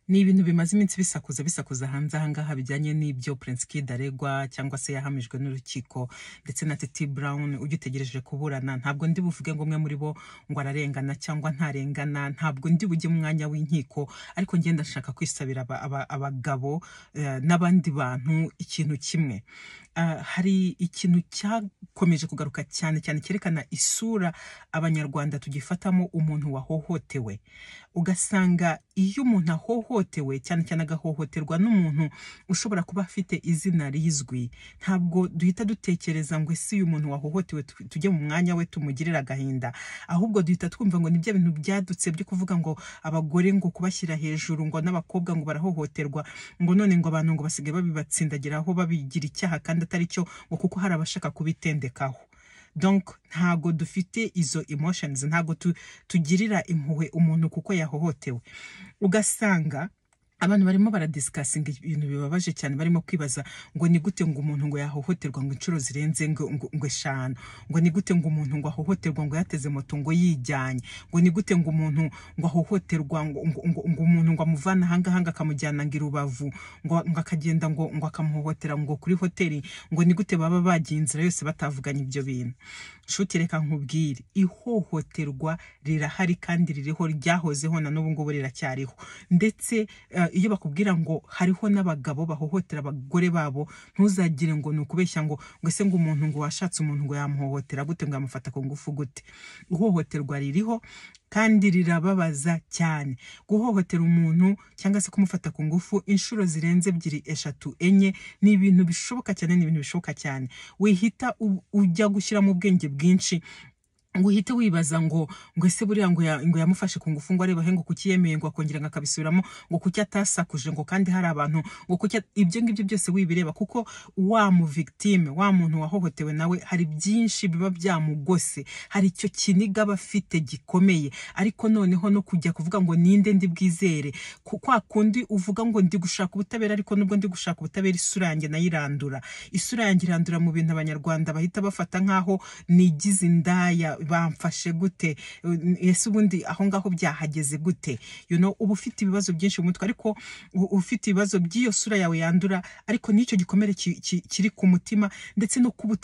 Ni ibintu bimaze iminsi bisakuza bisakuza hanze aha ngaha bijyanye n'ibyo Prince Kid aregwa cyangwa se yahamijwe n'urukiko, ndetse na Titi Brown ugitegereje kuburana. Ntabwo ndi buvuge ngo umwe muri bo ngo ararengana cyangwa ntarengana, ntabwo ndi bujye mu mwanya w'inkiko, ariko ngenda ndashaka kwisabira abagabo n'abandi bantu ikintu kimwe. Hari ikintu cyakomeje kugaruka cyane cyane cyerekana isura Abanyarwanda tugifatamo umuntu wahohotewe. Ugasanga iyo umuntu ahohotewe, cyane cyane agahohoterwa n'umuntu ushobora kuba afite izina rizwi, ntabwo duhita dutekereza ngo ese uyu muntu wahohotewe tujye mu mwanya we tumugirire agahinda, ahubwo duhita twumva ngo nibyo bintu byadutse byo kuvuga ngo abagore ngo kubashyira hejuru, ngo n'abakobwa ngo barahohoterwa, ngo none ngo abantu ngo basigaye babibatsindagiraho babigira icyaha kandi atari cyo, ngo kuko hari abashaka kubitendekaho. Donc ntago dufite izo emotions, ntago tugirira impuhwe umuntu kuko yahohotewe. Ugasanga abantu barimo baradiscussinga ibintu bibabaje cyane, barimo kwibaza ngo ni gute ngo umuntu ngo yahohoterwa ngo inshuro zirenze ngo 5, ngo ni gute ngo umuntu ngo ahohoterwa ngo yateze moto ngo yijyanye, ngo ni gute ngo umuntu ngo ahohoterwa ngo umuntu ngo amuvane aha ngaha ngo akamujyana ngo i Rubavu, ngo akagenda ngo akamuhohotera ngo kuri hoteli, ngo ni gute baba bagiye inzira yose batavuganye ibyo bintu. Nshuti, reka nkubwire, ihohoterwa rirahari kandi ririho, ryahozeho na n'ubu ngubu riracyariho. Ndetse iyo bakubwira ngo hariho n'abagabo bahohotera abagore babo, ntuzagire ngo ni ukubeshya ngo ese ngo umuntu ngo washatse umuntu ngo yamuhohotera gute, ngo yamufata ku ngufu gute. Ihohoterwa ririho kandi rirababaza cyane. Guhohotera umuntu cyangwa se kumufata ku ngufu inshuro zirenze 2, 3, 4 ni ibintu bishoboka cyane, ni ibintu bishoboka cyane. Wihita ujya gushyira mu bwenge bwinshi ngo uhite wibaza ngo ese buriya ngo yamufashe ku ngufu, ngo areba he, ngo kuki yemeye, ngo akongera ngo akabisubiramo, ngo kuki atasakuje, ngo kandi hari abantu, ngo kuki ibyo ngibyo byose wibireba, kuko wa mu victime, wa muntu wahohotewe nawe hari byinshi biba byamugose, hari icyo kiniga aba afite gikomeye. Ariko noneho no kujya kuvuga ngo ninde ndi bwizere, kwa kundi uvuga ngo ndi gushaka ubutabera, ariko nubwo ndi gushaka ubutabera isura yanjye nayirandura, isura yanjye irandura mu bintu Abanyarwanda bahita bafata nkaho nigize indaya, bamfashe gute, ese ubundi aho ngaho byahageze gute? Uba ufite ibibazo byinshi mu mutwe, ariko ufite ibibazo by'iyo sura yawe yandura, ariko n'icyo gikomere kiri ku mutima, ndetse no kuba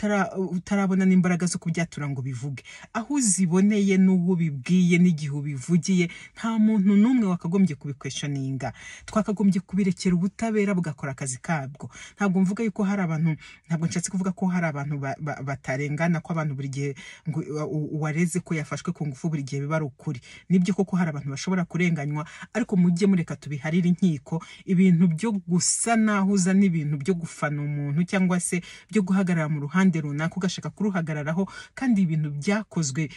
utarabona n'imbaraga zo kubyatura ngo bivuge. Aho uziboneye n'uwo ubibwiye n'igihe ubivugiye, nta muntu n'umwe wakagombye kubiquestioninga. Twakagombye kubirekera ubutabera bugakora akazi kabwo. Ntabwo mvuga yuko hari abantu, ntabwo nshatse kuvuga ko hari abantu batarengana, ko abantu buri gihe ngo uwareze ko yafashwe ku ngufu buri gihe biba ari ukuri. Nibyo koko hari abantu bashobora kurenganywa, ariko mujye mureka tubiharire inkiko. Ibintu byo gusa naho uza n'ibintu byo gufana umuntu cyangwa se byo guhagarara mu ruhande runaka ugashaka kuruhagararaho, kandi ibintu byakozwe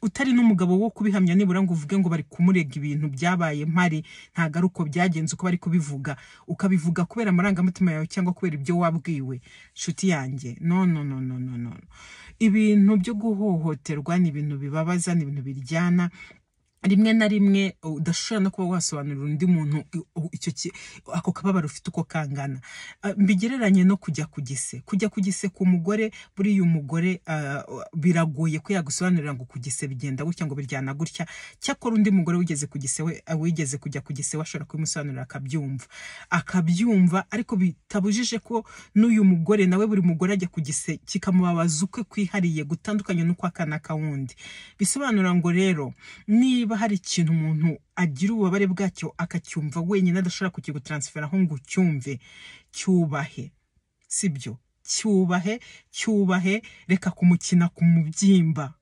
utari n'umugabo wo kubihamya nibura ngo uvuge ngo bari kumurega ibintu byabaye mpari, ntago ari uko byagenze uko bari kubivuga, ukabivuga kubera amarangamutima yawe cyangwa kubera ibyo wabwiwe. Nshuti yanjye, no no no no no no. Ibintu byo guhohoterwa ni ibintu bibabaza, ni ibintu biryana, rimwe na rimwe udashobora no kuba wasobanurira undi muntu ako kababaro ufite uko kangana. Mbigereranye no kujya ku gise. Kujya ku gise ku mugore, buriya umugore biragoye ko yagusobanurira ngo ku gise bigenda gutya, ngo biryana gutya. Cyakora undi mugore wigeze ku gise we, wigeze kujya ku gise we ashobora kubimusobanurira akabyumva. Akabyumva, ariko bitabujije ko n'uyu mugore nawe buri mugore ajya ku gise kikamubabaza ukwe kwihariye gutandukanye n'uko akana kawundi. Bisobanura ngo rero niba hari ikintu umuntu agira ububabare bwacyo akacyumva wenyine adashobora kukigutransferaho ngo ucyumve, cyubahe, sibyo? Cyubahe, cyubahe, reka kumukina ku mubyimba.